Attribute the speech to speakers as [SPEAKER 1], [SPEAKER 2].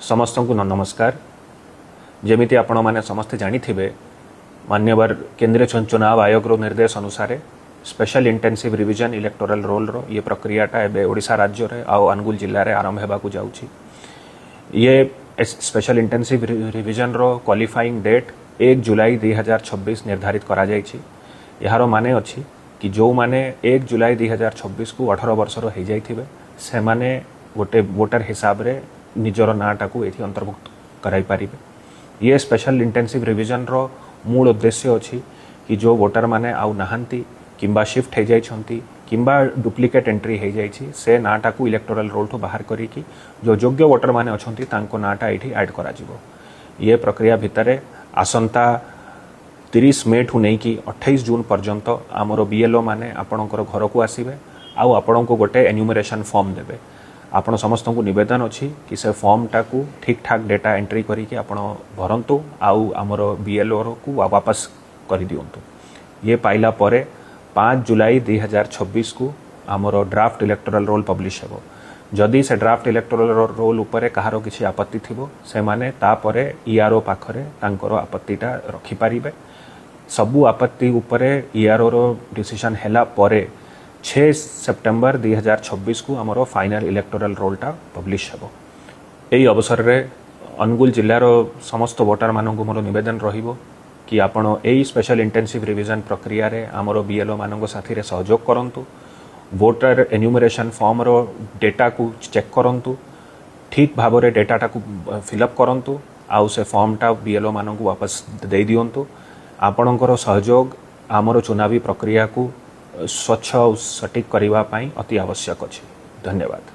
[SPEAKER 1] ସମସ୍ତଙ୍କୁ ନମସ୍କାର। ଯେମିତି ଆପଣମାନେ ସମସ୍ତେ ଜାଣିଥିବେ, ମାନ୍ୟବର କେନ୍ଦ୍ରୀୟ ଚୁନାବ ଆୟୋଗର ନିର୍ଦ୍ଦେଶ ଅନୁସାରେ ସ୍ପେଶାଲ ଇଣ୍ଟେନ୍ସିଭ୍ ରିଭିଜନ ଇଲେକ୍ଟୋରାଲ ରୋଲ୍ର ଇଏ ପ୍ରକ୍ରିୟାଟା ଏବେ ଓଡ଼ିଶା ରାଜ୍ୟରେ ଆଉ ଅନୁଗୁଳ ଜିଲ୍ଲାରେ ଆରମ୍ଭ ହେବାକୁ ଯାଉଛି। ଇଏ ସ୍ପେଶାଲ ଇଣ୍ଟେନ୍ସିଭ୍ ରିଭିଜନର କ୍ୱାଲିଫାଇଂ ଡେଟ୍ 1 ଜୁଲାଇ 2026 ନିର୍ଦ୍ଧାରିତ କରାଯାଇଛି। ଏହାର ମାନେ ଅଛି କି ଯେଉଁମାନେ 1 ଜୁଲାଇ 2026କୁ 18 ବର୍ଷର ହେଇଯାଇଥିବେ, ସେମାନେ ଗୋଟେ ଭୋଟର ହିସାବରେ ନିଜର ନାଁଟାକୁ ଏଠି ଅନ୍ତର୍ଭୁକ୍ତ କରାଇପାରିବେ। ଇଏ ସ୍ପେଶାଲ ଇଣ୍ଟେନ୍ସିଭ୍ ରିଭିଜନର ମୂଳ ଉଦ୍ଦେଶ୍ୟ ଅଛି କି ଯେଉଁ ଭୋଟରମାନେ ଆଉ ନାହାନ୍ତି କିମ୍ବା ସିଫ୍ଟ ହେଇଯାଇଛନ୍ତି କିମ୍ବା ଡୁପ୍ଲିକେଟ୍ ଏଣ୍ଟ୍ରି ହେଇଯାଇଛି, ସେ ନାଁଟାକୁ ଇଲେକ୍ଟୋରାଲ ରୋଲ୍ଠୁ ବାହାର କରିକି ଯେଉଁ ଯୋଗ୍ୟ ଭୋଟରମାନେ ଅଛନ୍ତି, ତାଙ୍କ ନାଁଟା ଏଇଠି ଆଡ଼୍ କରାଯିବ। ଇଏ ପ୍ରକ୍ରିୟା ଭିତରେ ଆସନ୍ତା 30 ମେଠୁ ନେଇକି 28 ଜୁନ୍ ପର୍ଯ୍ୟନ୍ତ ଆମର ବିଏଲ୍ଓ ମାନେ ଆପଣଙ୍କର ଘରକୁ ଆସିବେ ଆଉ ଆପଣଙ୍କୁ ଗୋଟେ ଏନ୍ୟୁମରେସନ୍ ଫର୍ମ ଦେବେ। ଆପଣ ସମସ୍ତଙ୍କୁ ନିବେଦନ ଅଛି କି ସେ ଫର୍ମଟାକୁ ଠିକ୍ ଠାକ୍ ଡେଟା ଏଣ୍ଟ୍ରି କରିକି ଆପଣ ଭରନ୍ତୁ ଆଉ ଆମର ବିଏଲ୍ଓକୁ ବାପସ କରିଦିଅନ୍ତୁ। ଇଏ ପାଇଲା ପରେ 5 ଜୁଲାଇ 2026କୁ ଆମର ଡ୍ରାଫ୍ଟ ଇଲେକ୍ଟୋରାଲ ରୋଲ୍ ପବ୍ଲିଶ ହେବ। ଯଦି ସେ ଡ୍ରାଫ୍ଟ ଇଲେକ୍ଟୋରାଲ ରୋଲ୍ ଉପରେ କାହାର କିଛି ଆପତ୍ତି ଥିବ, ସେମାନେ ତାପରେ ଇଆର୍ଓ ପାଖରେ ତାଙ୍କର ଆପତ୍ତିଟା ରଖିପାରିବେ। ସବୁ ଆପତ୍ତି ଉପରେ ଇଆର୍ଓର ଡିସିସନ୍ ହେଲା ପରେ 6 ସେପ୍ଟେମ୍ବର 2026କୁ ଆମର ଫାଇନାଲ ଇଲେକ୍ଟୋରାଲ ରୋଲ୍ଟା ପବ୍ଲିଶ ହେବ। ଏହି ଅବସରରେ ଅନୁଗୁଳ ଜିଲ୍ଲାର ସମସ୍ତ ଭୋଟରମାନଙ୍କୁ ମୋର ନିବେଦନ ରହିବ କି ଆପଣ ଏଇ ସ୍ପେଶାଲ ଇଣ୍ଟେନ୍ସିଭ୍ ରିଭିଜନ ପ୍ରକ୍ରିୟାରେ ଆମର ବିଏଲ୍ଓ ମାନଙ୍କ ସାଥିରେ ସହଯୋଗ କରନ୍ତୁ, ଭୋଟର ଏନ୍ୟୁମରେସନ୍ ଫର୍ମର ଡେଟାକୁ ଚେକ୍ କରନ୍ତୁ, ଠିକ୍ ଭାବରେ ଡେଟାଟାକୁ ଫିଲ୍ଅପ୍ କରନ୍ତୁ ଆଉ ସେ ଫର୍ମଟା ବିଏଲ୍ଓ ମାନଙ୍କୁ ବାପସ ଦେଇ ଦିଅନ୍ତୁ। ଆପଣଙ୍କର ସହଯୋଗ ଆମର ଚୁନାବୀ ପ୍ରକ୍ରିୟାକୁ ସ୍ୱଚ୍ଛ ଆଉ ସଠିକ୍ କରିବା ପାଇଁ ଅତି ଆବଶ୍ୟକ ଅଛି। ଧନ୍ୟବାଦ।